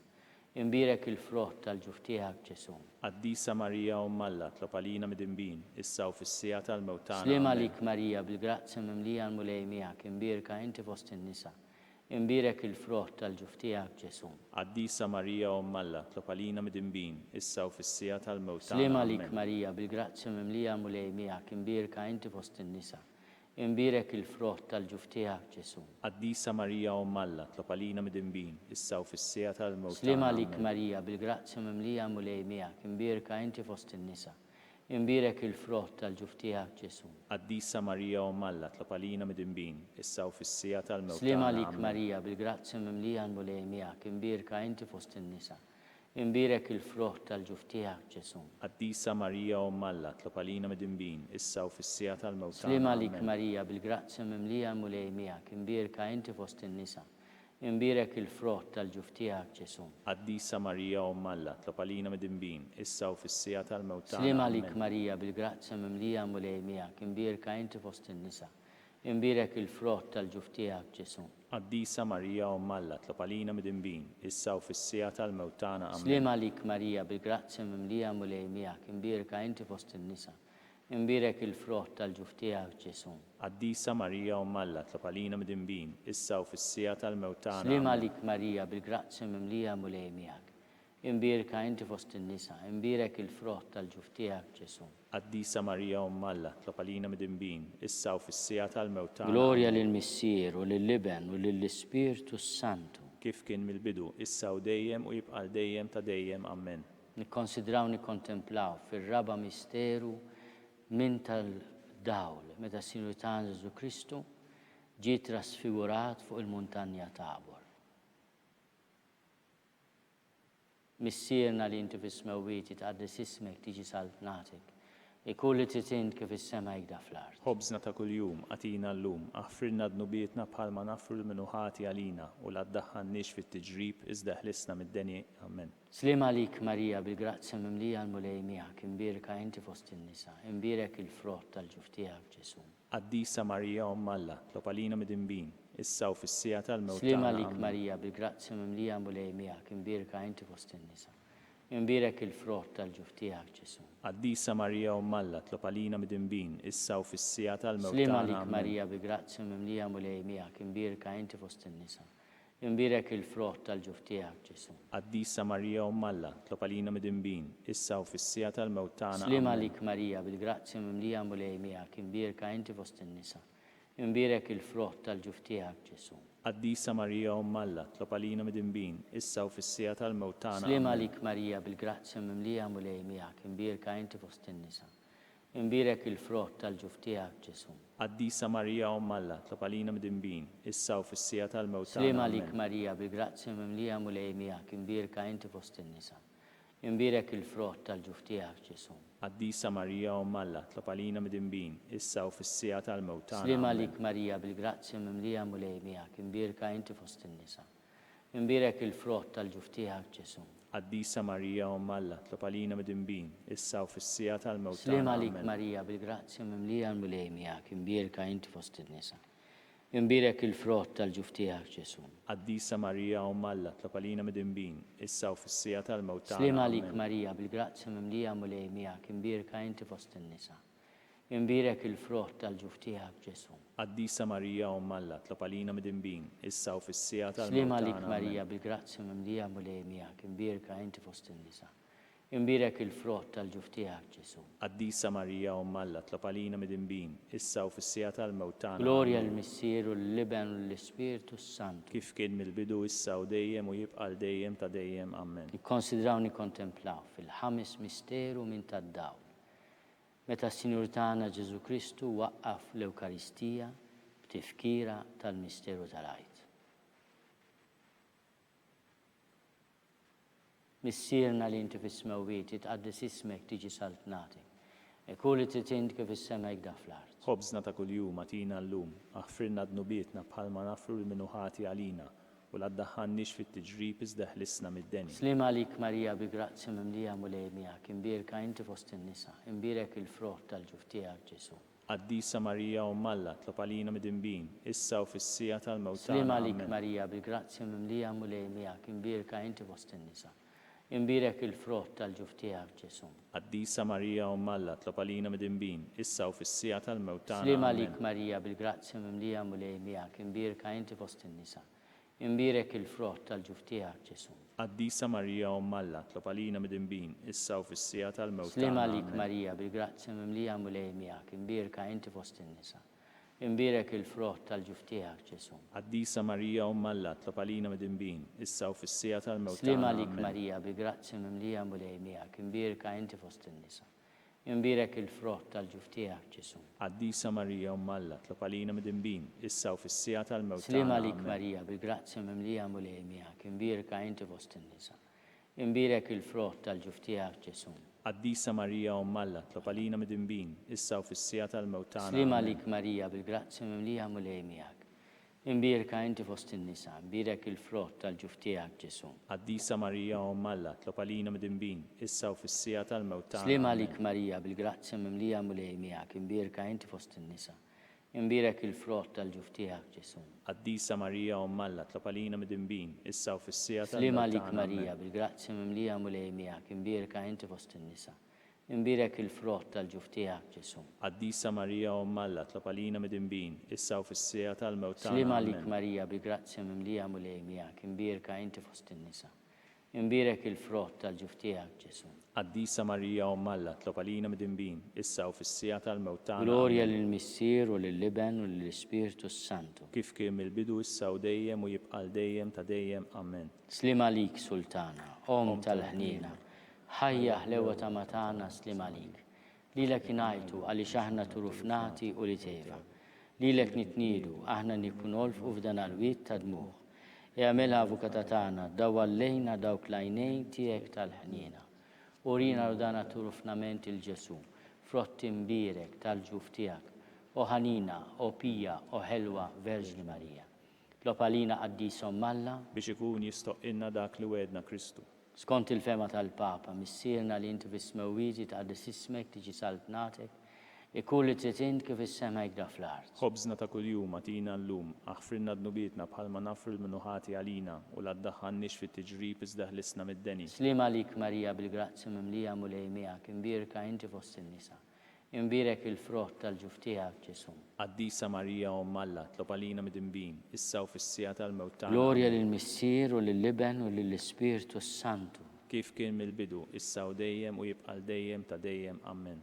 imbierek il-frott tal-ġuf tiegħek Ġesù. Qaddisa Marija Omm Alla, tlob għalina midinbin, issa u fis-siegħa tal-mewt tagħna. Sliem Ammen. għalik Marija bil-grazzja mimlija l-Mulej miegħek, imbierka inti fost in-nisa, imbierek il-frott tal-ġuf tiegħek Ġesù. Qaddisa Marija Omm Alla, tlob għalina midinbin, issa u fis-siegħa tal-mewt Sliem tagħna. għalik Ammen. Marija bil-grazzja mimlija Mulej miegħek, imbierka inti fost in-nisa, imbierek il-frott tal-ġuf tiegħek Ġesù. Qaddisa Marija Omm Alla, tlob għalina midinbin, issa u fis-siegħa tal-mewt Sliem tagħna. għalik Ammen. Marija bil-grazzja mimlija Mulej miegħek, imbierka inti fost in-nisa, imbierek il-frott tal-ġuf tiegħek Ġesù. Qaddisa Marija Omm Alla, tlob għalina midinbin, issa u fis-siegħa tal-mewt Sliem tagħna. għalik Ammen. Marija bil-grazzja mimlija l-Mulej miegħek, imbierka inti fost in-nisa, imbierek il-frott tal-ġuf tiegħek Ġesù. Qaddisa Marija Omm Alla, tlob għalina midinbin, issa u fis-siegħa tal-mewt Sliem tagħna. għalik Ammen. Marija bil-grazzja mimlija l-Mulej miegħek, imbierka inti fost in-nisa, imbierek il-frott tal-ġuf tiegħek Ġesù. Qaddisa Marija Omm Alla, tlob għalina midinbin, issa u fis-siegħa tal-mewt Sliem tagħna. għalik Ammen. Marija bil-grazzja mimlija Mulej miegħek, imbierka inti fost in-nisa, imbierek il-frott tal-ġuf tiegħek Ġesù. Qaddisa Marija Omm Alla, tlob għalina midinbin, issa u fis-siegħa tal-mewt tagħna. Ammen. Sliem għalik Marija bil-grazzja mimlija Mulej miegħek, imbierka inti fost in-nisa, imbierek il-frott tal-ġuf tiegħek Ġesù. Qaddisa Marija Omm Alla, tlob għalina midinbin, issa u fis-siegħa tal-mewt tagħna. Sliem Ammen. għalik Marija bil-grazzja mimlija Mulej miegħek, imbierka inti fost in-nisa, imbierek il-frott tal-ġuf tiegħek Ġesù. Qaddisa Marija Omm Alla, tlob għalina midinbin, issa u fis-siegħa tal-mewt tagħna. Glorja Ammen. lill-Missier u lill-Iben u lill-Ispirtu s-Santu. Kif kien mill-bidu, issa u dejjem u jibqa' għal dejjem ta' dejjem. Ammen. Nikkonsidraw nikkontemplaw fir-raba' misteru minn tal-dawl meta s-Sinjur tagħna Ġesù Kristu ġie trasfigurat fuq il-muntanja Tabor. Missierna li inti fis-smewwiet jitqaddes ismek, tiġi saltnatek. Ikun li trid int kif is-sema hekda fl-art. Ħobżna ta' kuljum agħtina llum, aħfrilna dnubietna bħalma naħfru lil min hu ħati għalina, u la ddaħħalniex fit-tiġrib, iżda eħlisna mid-deni. Amen. Sliem għalik Marija bil-grazzja mimlija l-Mulej miegħek, imbierka inti fost in-nisa, imbierek il-frott tal-ġuf tiegħek Ġesù. Qaddisa Marija Omm Alla, tlob għalina midinbin, issa u fis-siegħa tal-mewt Sliem tagħna. għalik Amen. Marija bil-grazzja mimlija Mulej miegħek, imbierka inti fost in-nisa, Imbierek il-frott tal-ġuf tiegħek, Ġesù. Qaddisa Marija Omm Alla, tlob għalina midinbin, issa u fis-siegħa tal-mewt Sliem tagħna. għalik Ammen. Marija bi grazzja mimlija Mulej miegħek, imbierka inti fost in-nisa. Imbierek il-frott tal-ġuf tiegħek, Ġesù. Qaddisa Marija Omm Alla, tlob għalina midinbin, issa u fis-siegħa tal-mewt tagħna. Sliem Ammen. għalik Marija bil-grazzja mimlija Mulej miegħek, imbierka inti fost in-nisa. Imbierek il-frott tal-ġuf tiegħek, Ġesù. Qaddisa Marija Omm Alla, tlob għalina midinbin, issa u fis-siegħa tal-mewt tagħna. Sliem Ammen. għalik Marija bil-grazzja mimlija Mulej miegħek, imbierka inti fost in-nisa. Imbierek il-frott tal-ġuf tiegħek, Ġesù. Qaddisa Marija Omm Alla, tlob għalina midinbin, issa u fis-siegħa tal-mewt Sliem tagħna. għalik Ammen. Marija bil-grazzja mimlija Mulej miegħek, imbierka inti fost in-nisa. Imbierek il-frott tal-ġuf tiegħek, Ġesù. Qaddisa Marija Omm Alla, tlob għalina midinbin, issa u fis-siegħa tal-mewt tagħna. Sliem Ammen. għalik Marija bil-grazzja mimlija Mulej miegħek, imbierka inti fost in-nisa. Imbierek il-frott tal-ġuf tiegħek, Ġesù. Qaddisa Marija Omm Alla, tlob għalina midinbin, issa u fis-siegħa tal-mewt Sliem tagħna. għalik Ammen. Marija bil-grazzja mimlija l-Mulej miegħek, imbierka inti fost in-nisa. Imbierek il-frott tal-ġuf tiegħek, Ġesù. Qaddisa Marija Omm Alla, tlob għalina midinbin, issa u fis-siegħa tal-mewt Sliem tagħna. għalik Ammen. Marija bil-grazzja mimlija Mulej miegħek, imbierka inti fost in-nisa. Imbierek il-frott tal-ġuf tiegħek, Ġesù. Qaddisa Marija Omm Alla, tlob għalina midinbin, issa u fis-siegħa Sliem tal-mewt għalik tagħna. Ammen. Marija bil-grazzja mimlija Mulej miegħek, imbierka inti fost in-nisa. Imbierek il-frott tal-ġuf tiegħek, Ġesù. Qaddisa Marija Omm Alla, tlob għalina midinbin, issa u fis-siegħa tal-mewt tagħna. Glorja Ammen. lill-Missier u lill-Iben u lill-Ispirtu s-Santu. Kif kien mill-bidu, issa u dejjem u jibqa' għal dejjem ta' dejjem. Ammen. Nikkonsidraw nikkontemplaw fil-ħames misteru minn tad-dawl. Meta s-Sinjur tagħna Ġesù Kristu waqqaf l-Ewkaristija b'tifkira tal-misteru tal-Għid. Missierna li inti fis-smewwiet, jitqaddes ismek, tiġi saltnatek. Ikun li trid int kif is-sema hekk fl-art. Ħobżna ta' kuljum agħtina llum, aħfrilna dnubietna bħalma naħfru lil min hu ħati għalina, u la ddaħħalniex fit-tiġrib iżda eħlisna mid-deni. Sliem għalik Marija bi grazzja mimlija Mulej miegħek, imbierka inti fost in-nisa, imbierek il-frott tal-ġuf tiegħek Ġesù. Qaddisa Marija Omm Alla, tlob għalina midinbin, issa u fis-siegħa tal-mewt Sliem tagħna. għalik Ammen. Marija bil-grazzja mimlija Mulej miegħek, imbierka inti fost in-nisa. Imbierek il-frott tal-ġuf tiegħek Ġesù. Qaddisa Marija Omm Alla, tlob għalina midinbin, issa u fis-siegħa tal-mewt tagħna. Sliem Ammen. għalik Marija bil-grazzja mimlija Mulej miegħek, imbierka inti fost in-nisa. Imbierek il-frott tal-ġuf tiegħek Ġesù. Qaddisa Marija Omm Alla, tlob għalina midinbin, issa u fis-siegħa tal-mewt Sliem tagħna. għalik Ammen. Marija bil-grazzja mimlija Mulej miegħek, imbierka inti fost in-nisa. Imbierek il-frott tal-ġuf tiegħek Ġesù. Qaddisa Marija Omm Alla, tlob għalina midinbin, issa u fis-siegħa tal-mewt Sliem tagħna. għalik Ammen. Marija bil-grazzja mimlija Mulej miegħek, imbierka inti fost in-nisa. Imbierek il-frott tal-ġuf tiegħek Ġesù. Qaddisa Marija Omm Alla, tlob għalina midinbin, issa u fis-siegħa tal-mewt Sliem tagħna. għalik Ammen. Marija bil-grazzja mimlija Mulej miegħek, imbierka inti fost in-nisa. Imbierek il-frott tal-ġuf tiegħek Ġesù. Qaddisa Marija Omm Alla, tlob għalina midinbin, issa u fis-siegħa tal-mewt tagħna. Sliem Ammen. għalik Marija bil-grazzja mimlija Mulej miegħek. Imbierka inti fost in-nisa, imbierek il-frott tal-ġuf tiegħek Ġesù. Qaddisa Marija Omm Alla, tlob għalina midinbin, issa u fis-siegħa tal-mewt tagħna. Sliem Ammen. għalik Marija bil-grazzja mimlija Mulej miegħek, imbierka inti fost in-nisa. Imbierek il-frott tal-ġuf tiegħek Ġesù. Qaddisa Marija Omm Alla, tlob għalina midinbin, issa u fis-siegħa Sliem tal-mewt għalik tagħna. Marija Ammen. bil-grazzja mimlija Mulej miegħek, imbierka inti fost in-nisa. Imbierek il-frott tal-ġuf tiegħek Ġesù. Qaddisa Marija Omm Alla, tlob għalina midinbin, issa u fis-siegħa tal-mewt Sliem tagħna. għalik Ammen. Marija bil-grazzja mimlija Mulej miegħek, imbierka inti fost in-nisa. Imbierek il-frott tal-ġuf tiegħek Ġesù. Qaddisa Marija Omm Alla, tlob għalina midinbin, issa u fis-siegħa tal-mewt tagħna. Glorja Ammen. lill-Missier u lill-Iben u lill-Ispirtu s-Santu. Kif kien mill-bidu, issa u dejjem u jibqa' għal dejjem ta' dejjem. Ammen. Sliem għalik Sultana, Omm Omm tal-ħniena, tal-ħniena, ħajja ħlewa ta' matana sliem għalik. Lilek ingħajtu għaliex aħna turufnati u li teva. Lilek nitniedu, aħna nikun nolfqu f'dan għal-wied ta' dmugħ. Egħmilha avukata tagħna, dawwal lejna dawk l-għajnejn tiegħek tal-ħniena. Urina u dana turufnament il-Ġesù. frott imbierek tal-ġuf tiegħek, O ħanina, O pija, O ħelwa Verġni Marija. Itlob għalina Qaddis Omm Alla. Biex ikun jistoqqilna dak li wegħedna Kristu. Skont il-fehma tal-Papa, Missierna li inti fis-smewwiet jitqaddes ismek, tiġi saltnatek, ikun li trid int kif is-sema hekk da fl-art. Ħobżna ta' kuljum agħtina llum, aħfrilna dnubietna bħalma nagħfru 'l min hu ħati għalina, u la ddaħħalniex fit-tiġrib iżda ħlisna mid-deni. Sliem għalik Marija bil-grazzja mimlija Mulej miegħek, imbierka inti fost in-nisa. Imbierek il-frott tal-ġuf tiegħek, Ġesù. Qaddisa Marija Omm Alla, tlob għalina midinbin, issa u fis-siegħa tal-mewt tagħna. Glorja lill-Missier u lill-Iben u lill-Ispirtu s-Santu. Kif kien mill-bidu, issa u dejjem u jibqa' għal dejjem ta' dejjem. Ammen.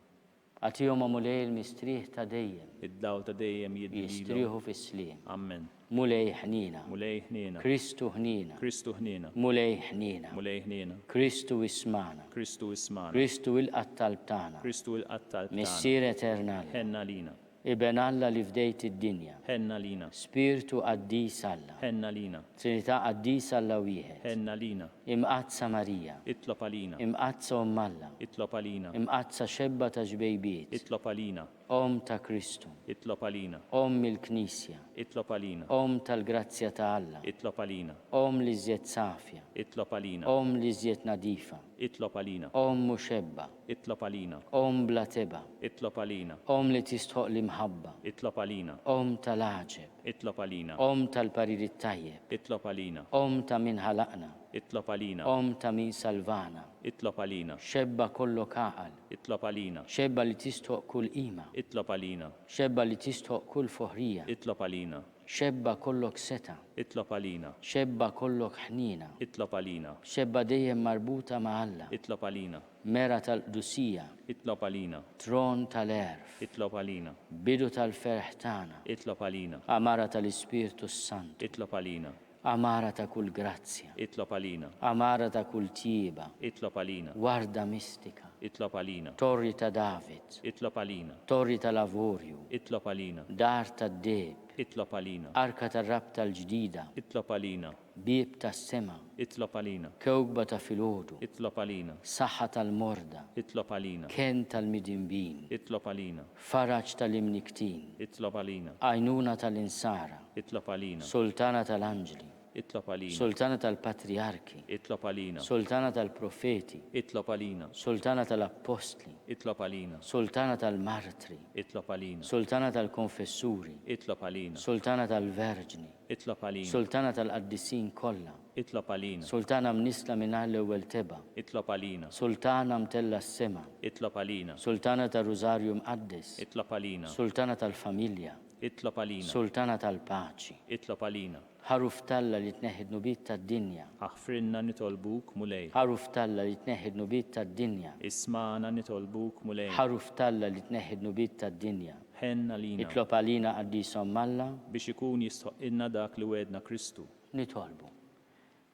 Agħtihom, o Mulej, il-mistrieħ ta' dejjem. Id-dawl ta' dejjem jiddi lilhom. Jistrieħu fis-sliem. Ammen. Mulej ħniena. Mulej ħniena. Kristu ħniena. Kristu ħniena. Mulej ħniena. Mulej ħniena. Kristu ismagħna. Kristu ismagħna. Kristu ilqa' t-talb tagħna. Kristu ilqa' t-talb tagħna. Missier etern Alla. Ħenn għalina. Iben Alla li fdejt id-dinja. Ħenn għalina. Spirtu qaddis Alla. Ħenn għalina. Trinità qaddisa Alla wieħed. Ħenn għalina. Imqaddsa Marija. Itlob għalina. Imqaddsa Omm Alla. Itlob għalina. Imqaddsa xebba ta' xbejbiet. Itlob għalina. Omm ta' Kristu. Itlob għalina. Omm il-Knisja. Itlob għalina. Omm tal-grazzja ta' Alla. Itlob għalina. Omm l-iżjed safja. Itlob għalina. Omm l-iżjed nadifa. Itlob għalina. Omm muxebba. Itlob għalina. Omm bla tebgħa. Itlob għalina. Omm li tistħoqq l-imħabba. Itlob għalina. Omm tal-għaġeb. Itlob għalina. Omm tal-parir it-tajjeb. Itlob għalina. Omm ta' min ħalaqna. Itlob għalina. Omm ta' min salvana. Itlob għalina. Xebba kollok għaqal. Itlob għalina. Xebba li tistħoqq kull qima. Itlob għalina. Xebba li tistħoqq kull foħrija. Itlob għalina. Xebba kollok setgħa. Itlob għalina. Xebba kollok ħniena. Itlob għalina. Xebba dejjem marbuta ma' Alla. Itlob għalina. Mera tal-qdusija. Itlob għalina. Tron tal-għerf. Itlob għalina. Bidu tal-ferħ tagħna. Itlob għalina. Għamara tal-Ispirtu s-Santu. Itlob għalina. Għamara ta' kull grazzja. Itlob għalina. Għamara ta' kull tjieba. Itlob għalina. Warda mistika. Itlob għalina. Torri ta' David. Itlob għalina. Torri tal-avorju. Itlob għalina. Dar tad-deheb. Itlob għalina. Arka tar-rabta l-ġdida. Itlob għalina. Bieb tas-sema. Itlob għalina. Kewkba ta' filgħodu. Itlob għalina. Saħħa tal-morda. Itlob għalina. Kenn tal-midinbin. Itlob għalina. Faraġ tal-imnikktin. Itlob għalina. Għajnuna tal-insara. Itlob għalina. Sultana tal-anġli. Itlob għalina. Sultana tal-patrijarki. Itlob għalina. Sultana tal-profeti. Itlob għalina. Sultana tal-appostli. Itlob għalina. Sultana tal-martri. Itlob għalina. Sultana tal-konfessuri. Itlob għalina. Sultana tal-verġni. Itlob għalina. Sultana tal-qaddisin kollha. Itlob għalina. Sultana mnissla mingħajr l-ewwel tebgħa. Itlob għalina. Sultana mtellgħa s-sema. Itlob għalina. Sultana tar-Rużarju Mqaddes. Itlob għalina. Sultana tal-familja. Itlob għalina. Sultana tal-paċi. Itlob għalina. Ħaruf t'Alla li tneħħi d-dnubiet tad-dinja. Aħfrilna nitolbuk, Mulej. Ħaruf t'Alla li tneħħi d-dnubiet tad-dinja. Ismagħna nitolbuk, Mulej. Ħaruf t'Alla li tneħħi d-dnubiet tad-dinja. Ħenn għalina. Itlob għalina Qaddis Omm Alla. Biex ikun jistħoqqilna dak li wegħedna Kristu. Nitolbu.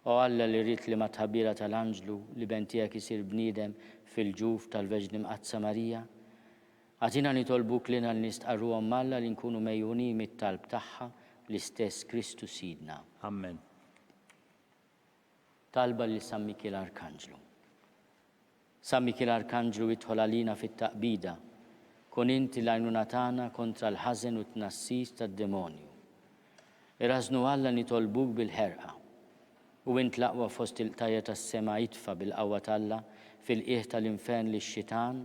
O Alla li ridt li mat-tħabbira tal-anġlu l-Iben tiegħek isir bniedem fil-ġuf tal-Verġni Mqaddsa Marija, agħtina nitolbuk lilna li nistqarru Omm Alla li nkunu megħjunin mit-talb tagħha l-istess Kristu Sidna. Ammen. Talba lil San Mikiel Arkanġlu. San Mikiel Arkanġlu idħol għalina fit-taqbida, kun inti l-għajnuna tagħna kontra l-ħażen u t-tnassis tad-demonju. Irażżnu Alla nitolbuk bil-ħerqa. U int l-aqwa fost il-qtajja tas-sema itfa' bil-qawwa t'Alla fil-qiegħ tal-infern lix-xitan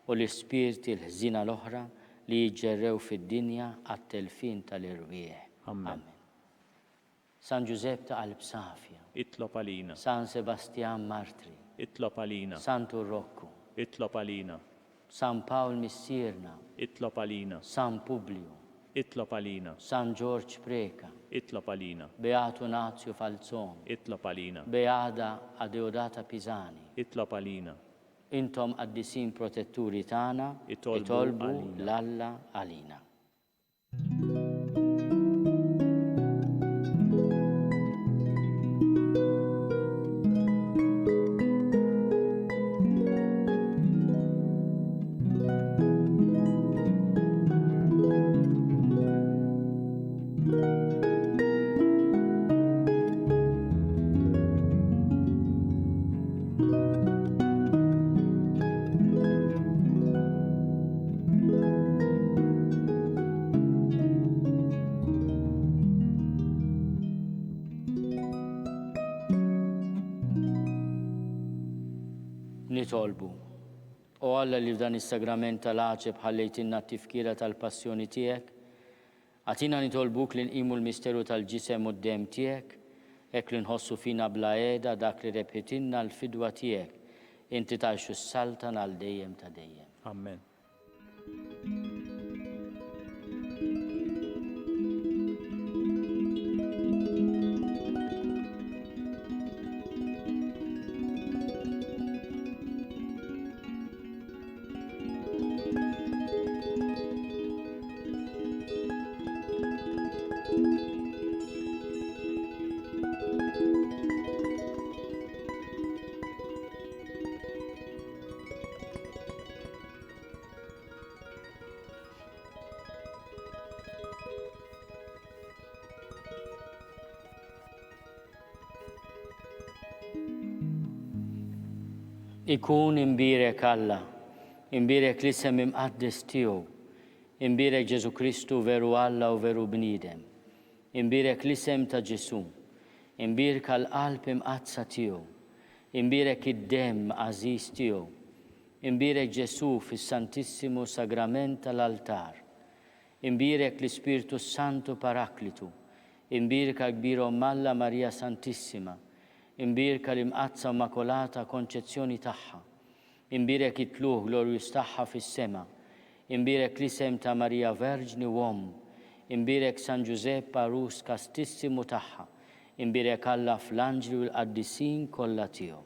u l-ispirti l-ħżiena l-oħra li jiġġerrew fid-dinja għat-telfien tal-irwieħ. Ammen. San Ġużepp ta' qalb safja. Itlob għalina. San Sebastjan Martri. Itlob għalina. Santu Rokku. Itlob għalina. San Pawl Missierna. Itlob għalina. San Publiju. Itlob għalina. San Ġorġ Preca. Itlob għalina. Beatu Nazio Falzon. Itlob għalina. Beata Adeodata Pisani. Itlob għalina. Intom qaddisin protetturi tagħna, Itolbu itolbu għalina. 'l Alla għalina. Nitolbu. O Alla li f'dan is-sagrament tal-għaġeb ħallejtilna t-tifkira tal-passjoni tiegħek, agħtina nitolbuk li nqimu l-misteru tal-ġisem u d-demm tiegħek, hekk li nħossu fina bla heda dak li rebħitilna l-fidwa tiegħek, inti tgħix u ssaltan għal dejjem ta' dejjem. Amen. Ikun imbierek Alla, imbierek l-isem imqaddes tiegħu, imbierek Ġesù Kristu veru Alla u veru bniedem. Imbierek l-isem ta' Ġesù, imbierka l-qalb imqaddsa tiegħu, imbierek id-demm għażiż tiegħu, Imbierek Ġesù fis-Santissimu Sagrament tal-Altar. Imbierek l-Ispirtu s-Santu Paraklitu. Imbierka l-Kbira Omm Alla Marija Santissima. Imbierka l-Imqaddsa u Mmakolata Konċezzjoni tagħha. Imbierek it-Tlugħ glorjuż tagħha fis-sema. Imbierek l-isem ta' Marija Verġni u Omm. Imbierek San Ġużepp Għarus Kastissimu tagħha. Imbierek Alla fl-anġli u l-qaddisin kollha tiegħu.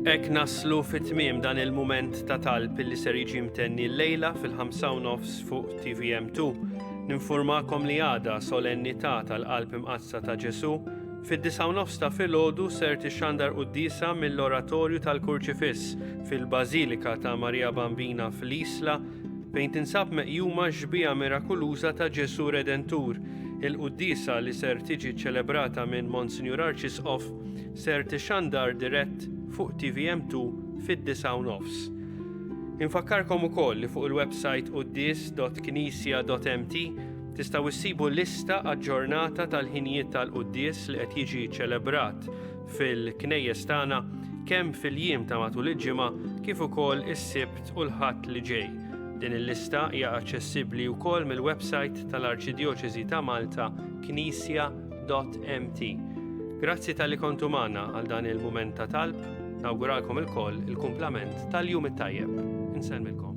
Hekk naslu fi tmiem dan il-mument ta' talb li ser jiġi mtenni llejla fil-5 u nofs fuq TVM2. Ninfurmakom li għada solennità tal-Qalb Imqaddsa ta' Ġesù Fid-disgħa u nofs ta' filgħodu ser tixxandar quddiesa mill-Oratorju tal-Kurċifiss fil-Bażilika ta' Marija Bambina fl-Isla fejn tinsab meqjuma x-xbieha mirakuluża ta' Ġesù Redentur. Il-quddiesa li ser tiġi ċċelebrata minn Monsinjur Arċisqof ser tixxandar dirett fuq tvm2 fid-disgħa u nofs. Infakkarkom ukoll li fuq il-websajt quddies.knisja.mt Tistgħu issibu lista aġġornata tal-ħinijiet tal-quddies li qed jiġi ċelebrat fil-knejjes tagħna kemm fil-jiem ta' matul il-ġimgħa kif ukoll is-Sibt u l-Ħadd li ġej. Din il-lista hija aċċessibbli wkoll mill-websajt tal-Arċidjoċesi ta' Malta knisja.mt. Grazzi talli kontu magħna għal dan il-mument ta' talb, nawguralkom ilkoll il-kumplament tal-jum it-tajjeb. Insellmilkom.